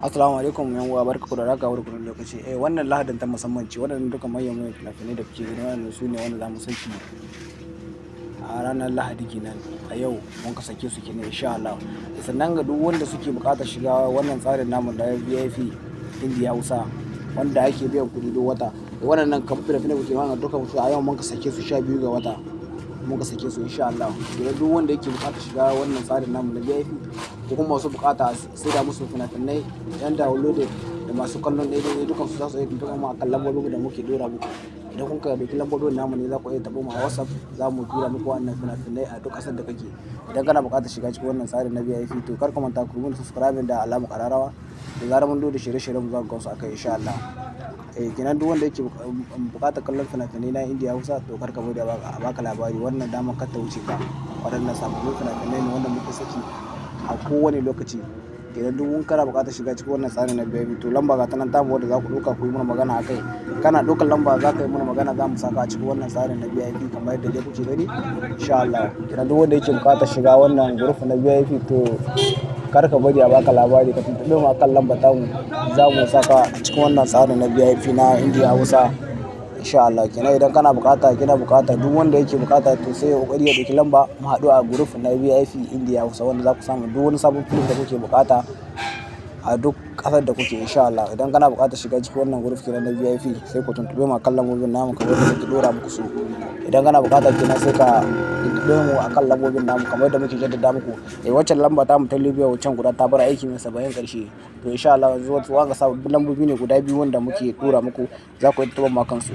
Assalamu alaikum yan uwa, barka da warhaka, barka da lokaci. Eh, wannan Lahadin ta musamman ce. Waɗannan duka manyan manyan fina-finai da kuke gani, waɗannan su ne wanda za mu saki a ranar Lahadi kenan. A yau mun ka sake su kenan, insha Allah. Sannan ga duk wanda suke buƙatar shiga wannan tsarin namu da VIP Indiya Hausa, wanda ake biyan kuɗi duk wata. Waɗannan kamar fina-finai kuke wannan duka su a yau mun ka sake su, 12 ga wata mun ka sake su, insha Allah. Kenan duk wanda yake buƙatar shiga wannan tsarin namu na VIP, ko kuma masu buƙata sai da musu fina-finai yan downloaded da masu kallon ɗaya ɗaya, dukan su za su iya tuntuɓar mu akan lambobin da muke ɗora muku. Idan kun ka ɗauki lambobin namu ne, za ku iya taɓo mu a WhatsApp, za mu tura muku wannan fina-finai a duk ƙasar da kake. Idan kana buƙatar shiga cikin wannan tsarin na VIP, to kar ka manta ku rubuta subscribing da alamar ƙararrawa. Da zarar mun ɗora shirye-shiryen mu, za ku gansu akai, insha Allah. Eh, kenan duk wanda yake buƙatar kallon fina-finai na Indiya Hausa, to kar ka bari a baka labari, wannan damar kar ta wuce ka. Waɗannan sababbin fina-finai ne wanda muke saki a kowane lokaci. Kenan duk in kana buƙatar shiga cikin wannan tsarin na VIP, to lamba ga ta nan tamu wadda za ku ɗauka ku yi mana magana a kai. Kana ɗaukar lamba, za ka yi mana magana, za mu saka a cikin wannan tsarin na VIP kamar yadda dai kuke gani, insha Allah. Kenan duk wanda yake buƙatar shiga wannan group na VIP, to kar ka bari a baka labari, ka tuntuɓe mu akan lambar tamu, za mu saka a cikin wannan tsarin na VIP na Indiya Hausa, insha Allah. Kenan idan kana buƙata, kina buƙata, duk wanda yake buƙata, to sai ya ƙoƙari ya ɗauki lamba, mu haɗu a group na VIP Indiya Hausa, wanda za ku samu duk wani sabon film da kuke buƙata a duk ƙasar da kuke, insha Allah. Idan kana buƙatar shiga cikin wannan group kenan na VIP, sai ku tuntuɓe mu akan lambobin namu kamar yadda muke ɗora muku su. Idan kana buƙata kenan, sai ka tuntuɓe mu akan lambobin namu kamar yadda muke jaddada muku. Eh, waccan lamba tamu ta Libya, waccan guda ta bar aiki mai 70 ƙarshe. To insha Allah yanzu wanga sababbin lambobi ne guda biyu wanda muke ɗora muku, za ku iya tuntuɓar mu akan su.